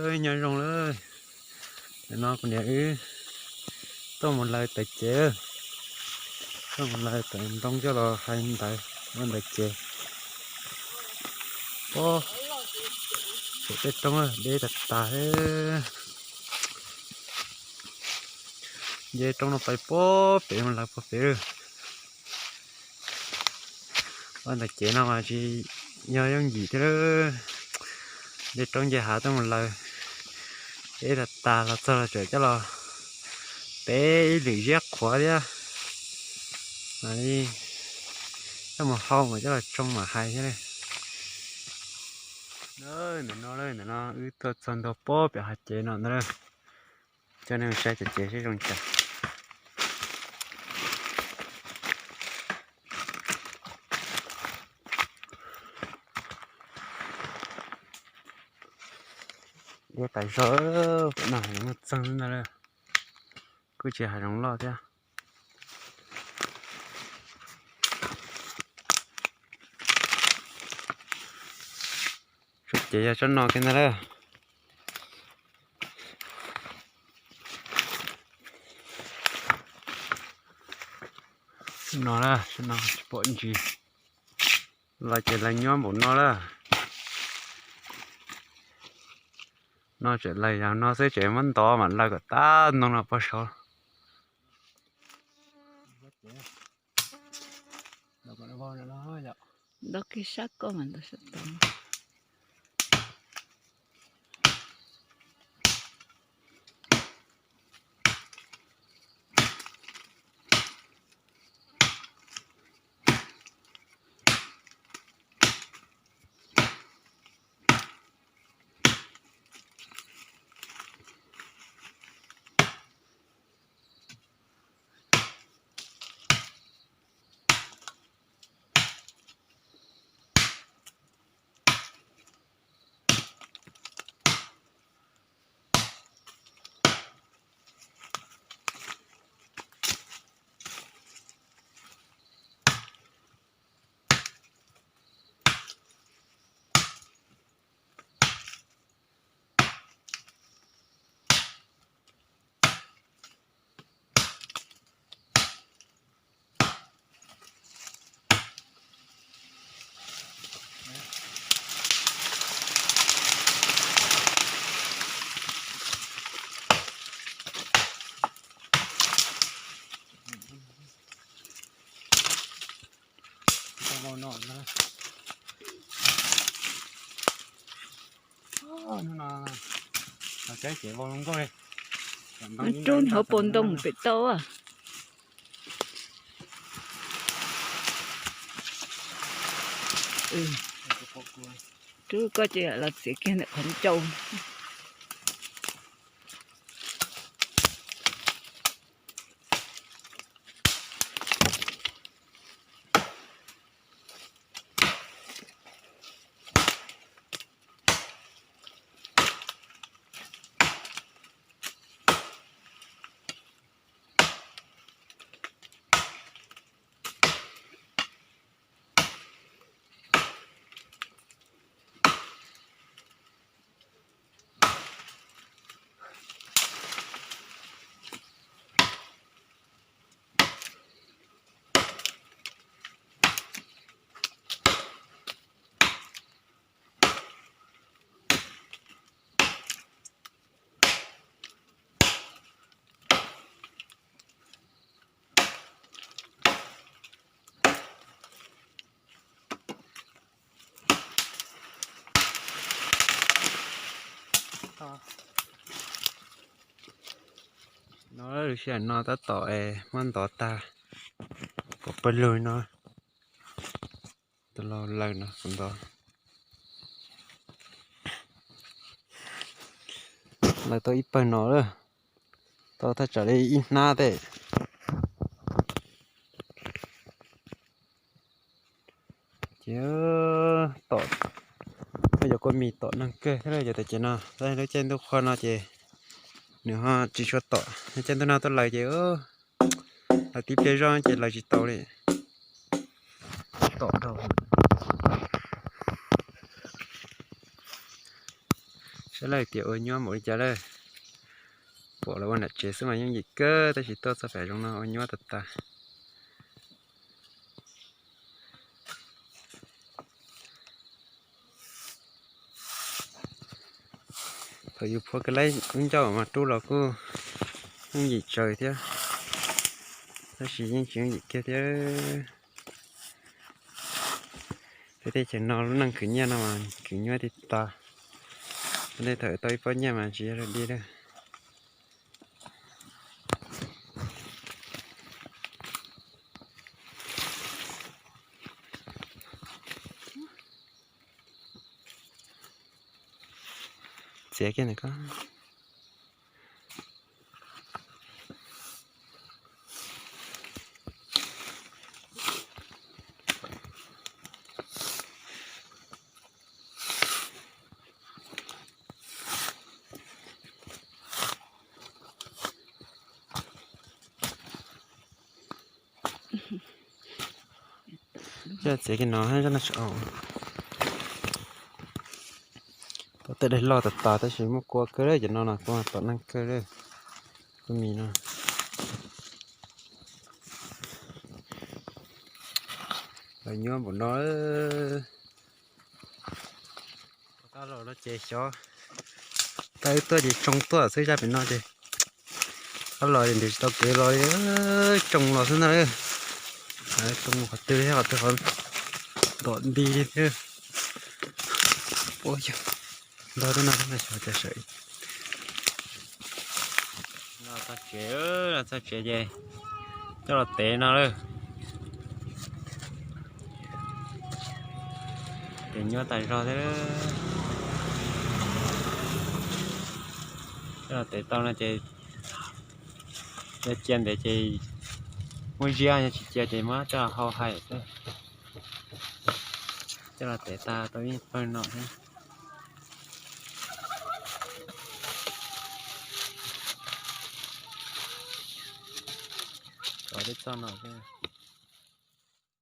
Nyob zoo lawm, nim no kuv niam wb tuaj mus laws tawm cev, tuaj mus laws tawm ntoo coj los hais ntawv ua ntawv cev. Pob, pem tej roob deb tas tas. Nce roob no pais pob pem mus laws pob pem lawm. Ua ntawm cev no mas tsis yog yooj yim thiab. Nce roob nce hav tuaj mus laws, deb tas tas los txog los tseem coj los peb ib lwm ziab qhuav thiab. Mam li coj mus hau mas coj los tsoo mam hais thiab. Ntawm no, ntawm no wb tuaj txog ntua pob pem hav cev no ntag. Coj nej mus saib cov cev seb zoo cas. Deb tas zog, pem no muaj txeeg ntag lawm, kuj tsis hav zoov loj thiab. Tsob cev yog tsob no kiag ntag lawm. No lawm, tsob no tsis pom ntsis, los ces lawv nyob npaum no lawm. No tseem laws yog no xwb, tseem muab ntov mam laws kom tag ntoo no pog saud. Ntov kiag sab koj mas ntov sab tod. Rub hauv paus ntoo pem tau. Rub koj ces los txiav kiag ntawm qhov ncauj. No lub sij hawm no tab tom es muab ntov tag, pom pawg lug no, tus laus lawm no kuv ntov. Lawv tau ib pawg no lawm, tau thaj tsam li ib hnab tej. Ces tom, yog kua mis tom neeg kawg thiab yog tas ces no, lub caij ntuj qhua no ces nws ho tsis tshua tom. Lub caij ntuj no tuaj lawm ces lawv tib pliag zoj ces lawv tsis tau li. Tom rau, tsis Peb lawv tias ua nyuaj npaum li cas lawm. Pom lawv ua nram tsev xwb mas yooj yim kawg, tab sis tuaj txog pem zoov no ua nyuaj tas tas. Thaum yus phua kab laib ub ncauj mas rub los kuj yooj yim tsawv thiab, tab sis yeej tsis yooj yim kiag thiab. Peb teb chaws no lub neej khwv nyiaj no mas khwv nyuaj tib tag. Tej thaum tau ib pob nyiaj mas tsis yog dog dig lawm. Txiav kiag ntawm ko. Coj txiav kiag no, tom tej daim loj tas tas tab sis muaj kua kawg, cov no no kua tom neeg kawg, kua mis no. Lawv nyuaj npaum no. Tab los no ces xyov, tab wb tuaj ces tsoo tuaj xwb, zaj pem no ces tab los ntim tsis tau kev los li, tsoo los xwb ntag. Tsoo qhov twg li qhov twg qhov ntom nti li thiab. Ntog teb no xwb no xyov cas sawv. Txog tsev, txog tsev ces coj los tev no lawm. Ces nyuaj tas zog thiab. Coj los tev tau no ces yog cia ntev ces muab ziab, yog tsis cia ces muab coj los hau hais xwb. Coj los tev tas tau ib pawg no thiab. Cov twb txog no xwb.